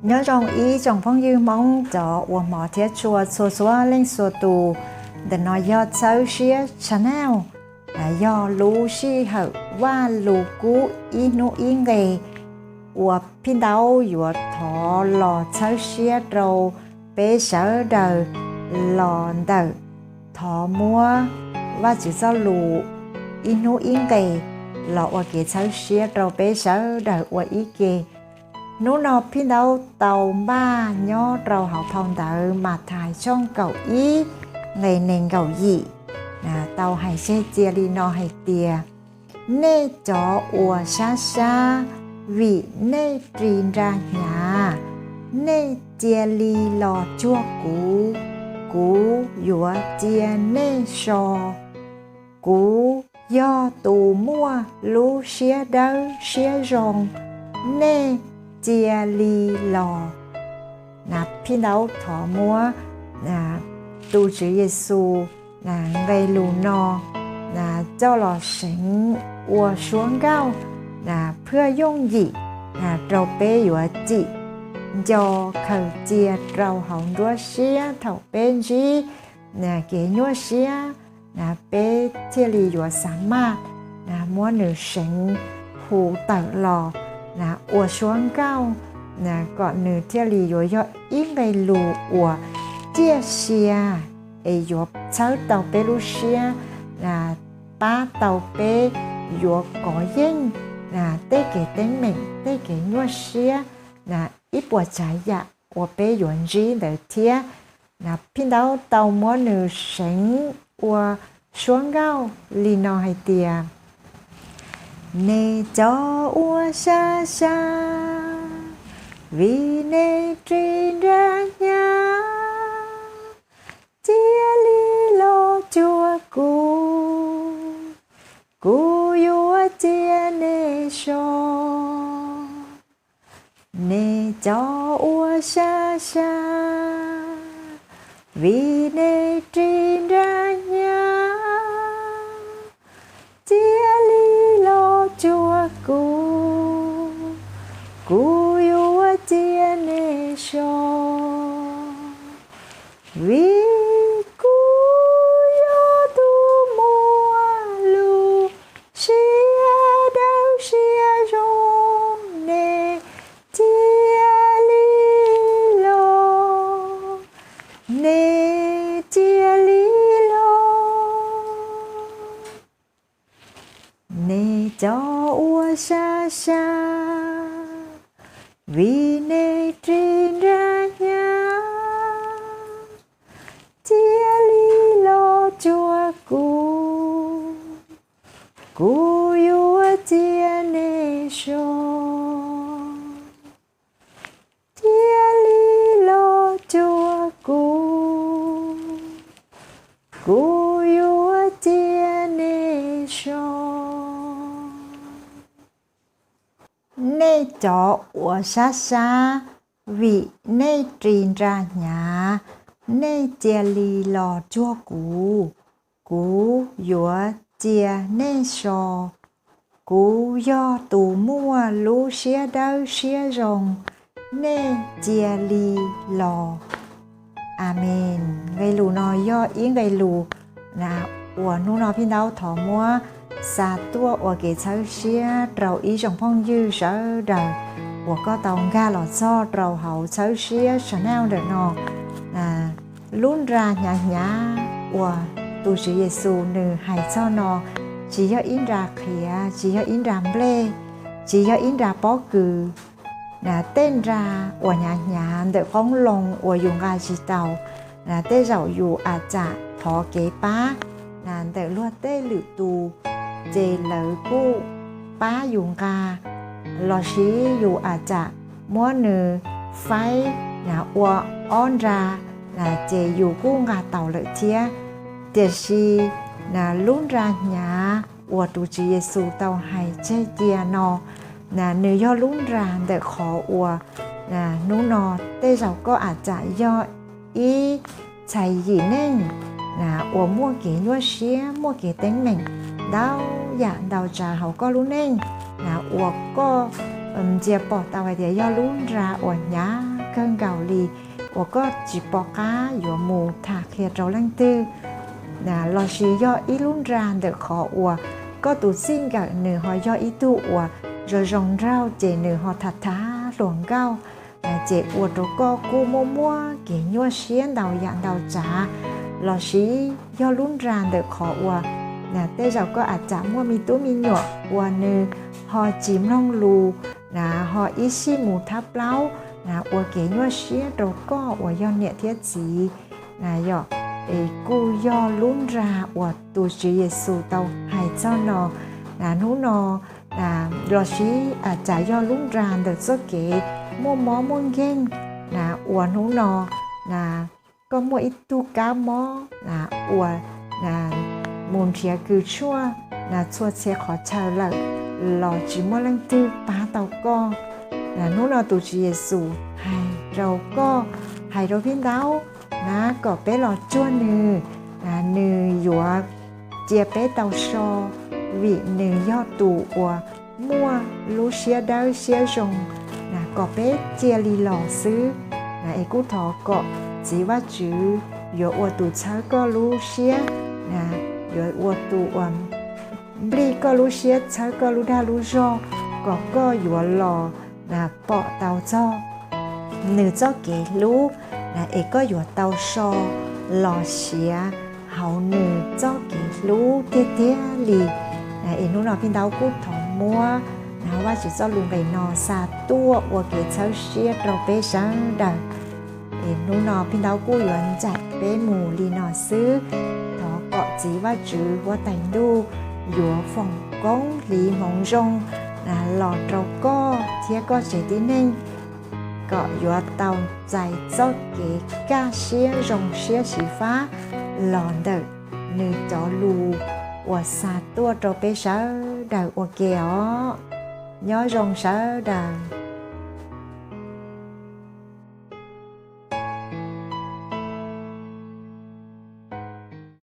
Nyob zoo ib tsoom phooj ywg Hmoob cov uas hmov thiab tshua txhua txhua leej txhua tus. Ntawm no yog Txhawb Siab Channel, yog lub sij hawm Vaj Lug Kub ib hnub ib nqe uas Phij Ntaub yuav thov los txhawb siab rau peb sawv daws los ntawm thov muab Vajtswv txoj lus ib hnub ib nqe los ua kev txhawb siab rau peb sawv daws ua ib ke. Hnub no Phij Ntaub tau npaj nyob rau hauv phau ntawv Mathais tshooj kaum ib nqe nees nkaum yim, tau hais tseg cia li no hais tias, nej cov uas sab sab vim nej ris nra hnyav, nej cia li los cuag kuv, kuv yuav cia nej so. Kuv yog tus muaj lub siab dawb siab zoo, nej cia li los. Phij Ntaub thov muab tus Tswv Yexus nqe lus no coj los seev ua suab nkauj phwaj yooj yim rau peb yuav tsim nco khaws cia rau hauv nruab siab thaum peb ntsib kev nyuaj siab, peb thiaj li yuav xav maj muab nws seev hu tawm los ua suab nkauj, kom nws thiaj li yuav yog ib nqe lus uas ciaj sia es yuav txhawb tau peb lub siab, pab tau peb yuav kov yeej tej kev teeb meem, tej kev nyuaj siab, ib puas tsav yam uas peb yuav ntsib ntawd thiab. Phij Ntaub tau muab nws seev ua suab nkauj li no hais tias, nej cov uas sab sab vim nej ris nra hnyav, cia li los cuag kuv, kuv yuav cia nej so. Nej cov uas sab sab vim nej ris nra hnyav, cia li los cuag kuv, kuv yuav cia nej so. Vim kuv yog tus muaj lub siab dawb siab zoo, nej cia li los, nej cia li los. Nej cov uas sab sab vim nej ris nra hnyav, cia li los cuag kuv, kuv yuav cia nej so. Cia li los cuag kuv, kuv yuav cia nej so. Nej cov uas sab sab vim nej ris nra hnyav, nej cia li los cuag kuv, kuv yuav cia nej so. Kuv yog tus muaj lub siab dawb siab zoo, nej cia li los. Amees. Nqe lus no yog ib nqe lus uas hnub no Phij Ntaub thov muab xa tuaj ua kev txhawb siab rau ib tsoom phooj ywg sawv daws uas koj tau nkag los txog rau hauv Txhawb Siab channel ntawm no. Lub nra hnyav hnyav uas tus Tswv Yexus nws hais txog no tsis yog ib nra qhiav, tsis yog ib nra nplej, tsis yog ib nra pob kws. Tej nra uas hnyav hnyav ntawm qoob loo uas yus nqa tsis tau, tej zaum yus a tsam thov kev pab ntawm luag tej lwm tus, ces lawv kuj pab yus nqa, lossis yus a tsam muab nws faib ua ob nra, ces yus kuj nqa tau lawm thiab. Tiam sis lub nra hnyav uas tus Tswv Yexus tau hais tseg cia no, nws yog lub nra ntawm qhov uas hnub no tej zaum koj a tsam yog ib txhais yim neej uas muaj kev nyuaj siab, muaj kev teeb meem ntau yam ntau tsav hauv koj lub neej, uas koj ntsia pom tau hais tias yog lub nra uas hnyav kawg nkaus li uas koj tsis pom qab yuav mus tham qhia rau leej twg, lossis yog ib lub nra ntawm qhov uas koj tus txij nkawm nws ho yog ib tug uas zoo zoo nraug ces nws ho tham tham hluas nkauj, ces ua rau koj kuj muaj muaj kev nyuaj siab ntau yam ntau tsav. Lossis yog lub nra ntawm qhov uas tej zaum koj a tsam muaj me tub me nyuam uas nws ho tsis mloog lus, ho ib sij mus thab plaub, ua kev nyuaj siab rau koj uas yog niam thiab txiv. Yog, es kuj yog lub nra uas tus Tswv Yexus tau hais txog no. Hnub no lossis a tsam yog lub nra ntawm txoj kev muaj mob muaj nkeeg, uas hnub no koj muaj ib tug kab mob uas mus nrhiav kws tshuaj txhua txhia qhov chaw lawm los tsis muaj leej twg pab tau koj. Hnub no tus Tswv Yexus hais rau koj, hais rau peb ntau na kom peb los cuag nws, nws yuav cia peb tau so, vim nws yog tus uas muaj lub siab dawb siab zoo, kom peb cia li los xwb. Es kuj thov kom Txiv Vajtswv yuav ua tus txhawb koj lub siab, yuav ua tus uas nplij koj lub siab, txhawb koj lub dag lub zog, kom koj yuav los pom tau txog nws txoj kev hlub, es koj yuav tau so los siav hauv nws txoj kev hlub tiag tiag li. Es hnub no peb ntau kuj thov muab Vajtswv txoj lus nqe no xa tuaj ua kev txhawb siab rau peb sawv daws. Es hnub no peb ntau kuj yuav ncaim peb mus li no xwb. Thov kom Txiv Vajtswv Huab Tais Ntuj yuav foom koob hliv hmoov zoo los rau koj thiab koj tsev tib neeg, kom yuav tau txais txoj kev kaj siab zoo siab xyiv fab los ntawm nws cov lus uas xa tuaj rau peb sawv daws ua ke os. Nyob zoo sawv daws.